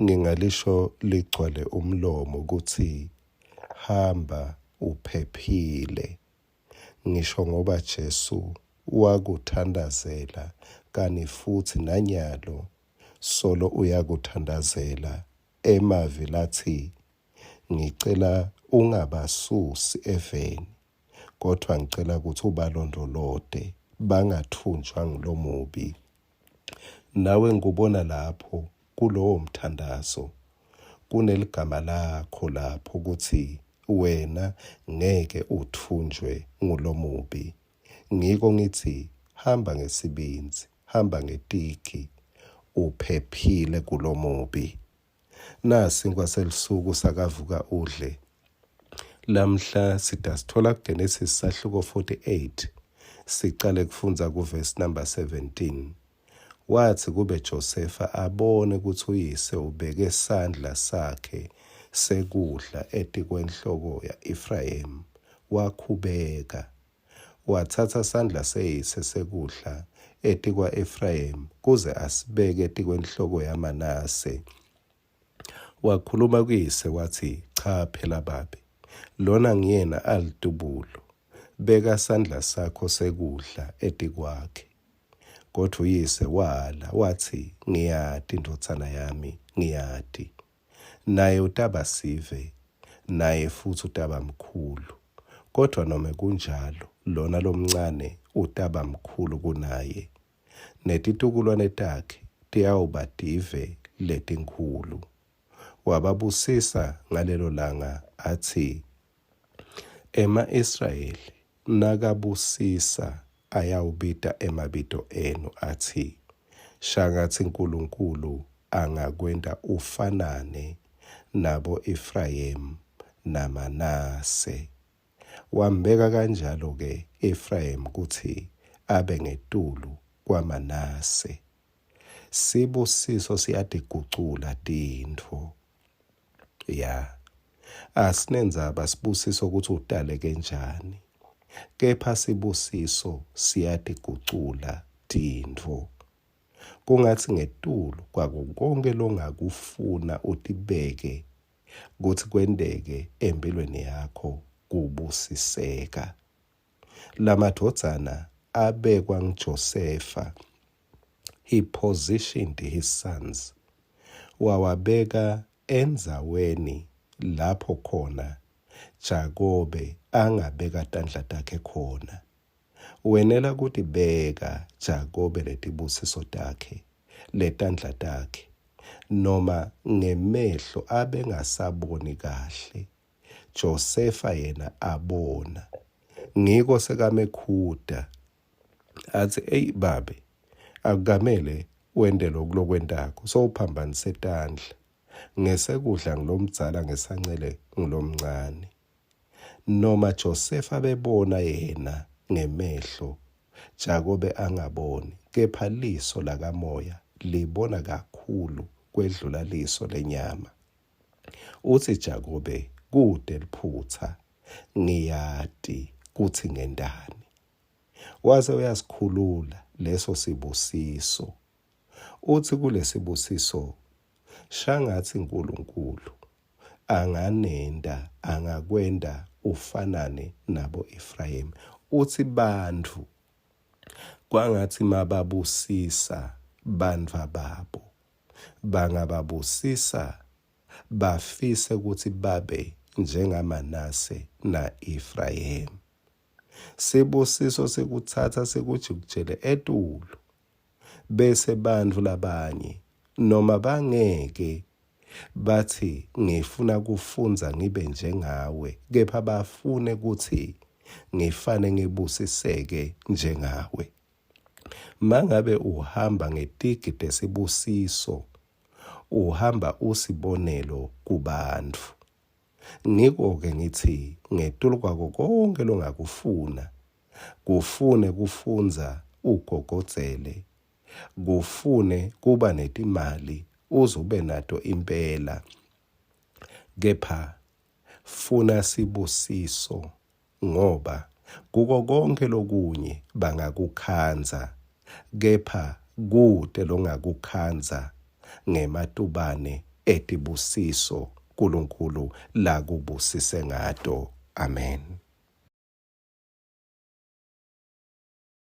Ngingalisho ligcwale umlomo kutsi hamba uphephile, ngisho ngoba Jesu wakuthandazela kani futsi nanyalo solo uyakuthandazela emavi latsi ngicela ungabasusi eveni kodvwa ngicela kutsi ubalondvolote bangatfunjwa ngulomubi. Nawe ngikubona lapho kulowo mthandazo kuneligama lakho lapho kutsi wena ngeke utfunjwe ngulomubi. Ngiko ngitsi hamba ngesibindzi, hamba ngetigi, uphephile kulomubi. Nasinkwa selusuku sakavuka udle. Lamhla sitasithola kuGenesis sahluko 48 sicale kufundza kuvesi number 17. Watsi kube Josefa abone kutsi uyise ubeke sandla sakhe sekudla etikwenhloko ya-Efrayimu, wakhubeka. Watsatsa sandla seyise sekudla etikwa-Efrayimu kuze asibeke etikwenhloko yaManase. Wakhuluma kuyise watsi, Cha phela babe, lona nguyena alitubulo, beka sandla sakho sekudla etikwakhe. Kodvwa uyise wala, watsi, Ngiyati, ndvodzana yami, ngiyati. Naye utaba sive, naye futsi utaba mkhulu. Kodvwa nome kunjalo, lona lomncane utaba mkhulu kunaye, netitukulwane takhe tiyawuba tive letinkhulu. Wababusisa ngalelo langa atsi, Ema-Israyeli nakabusisa ayawubita emabito enu atsi, Shangatsi Nkulunkulu angakwenta ufanane nabo-Efrayimu naManase. Wambeka kanjalo-ke Efrayimu kutsi abe ngetulu kwaManase. Sibusiso siyatigucula tintfo. Ya. Asinendzaba sibusiso kutsi utaleke njani. Kepha sibusiso siyatigucula tintfo. Kungatsi ngetulu kwako konkhe longakufuna utibeke kutsi kwenteke empilweni yakho kubusiseka. Lamadvodzana abekwa nguJosefa, he positioned his sons, wawabeka endzaweni lapho khona Jakobe angabeka tandla takhe khona. Wenela kutibeka Jakobe letibusiso takhe, letandla takhe, noma ngemehlo abengasaboni kahle. Josefa yena abona. Ngiko sekamekhuta atsi, Eyi babe, akukamele wente loku lokwentako, sowuphambanise tandla. Ngesekudla ngulomdzala ngesancele ngulomncane. Noma Josefa abebona yena ngemehlo, Jakobe angaboni, kepha liso lakamoya libona kakhulu kwedlula liso lenyama. Utsi Jakobe, Kute liphutsa, ngiyati kutsi ngentani. Wase uyasikhulula leso sibusiso. Utsi kulesibusiso, Shangatsi Nkulunkulu anganenta, angakwenta ufanane nabo-Efrayimu. Utsi bantfu kwangatsi mababusisa bantfwababo Bangababusisa bafise kutsi babe njengaManase na-Efrayimu. Sibusiso sikutsatsa sikujikijele etulu bese bantfu labanye noma bangeke batsi ngifuna kufundza ngibe njengawe kepha bafune kutsi ngifane ngibusiseke njengawe. Mangabe uhamba ngetigi tesibusiso, uhamba usibonelo kubantfu. Ngiko-ke ngitsi ngetulu kwako konkhe longakufuna, kufune kufundza ugogodzele, kufune kuba netimali uze ube nato impela, kepha funa sibusiso ngoba kuko konkhe lokunye bangakukhandza, kepha kute longakukhandza ngematubane etibusiso Nkulunkulu lakubusise ngato. Amen.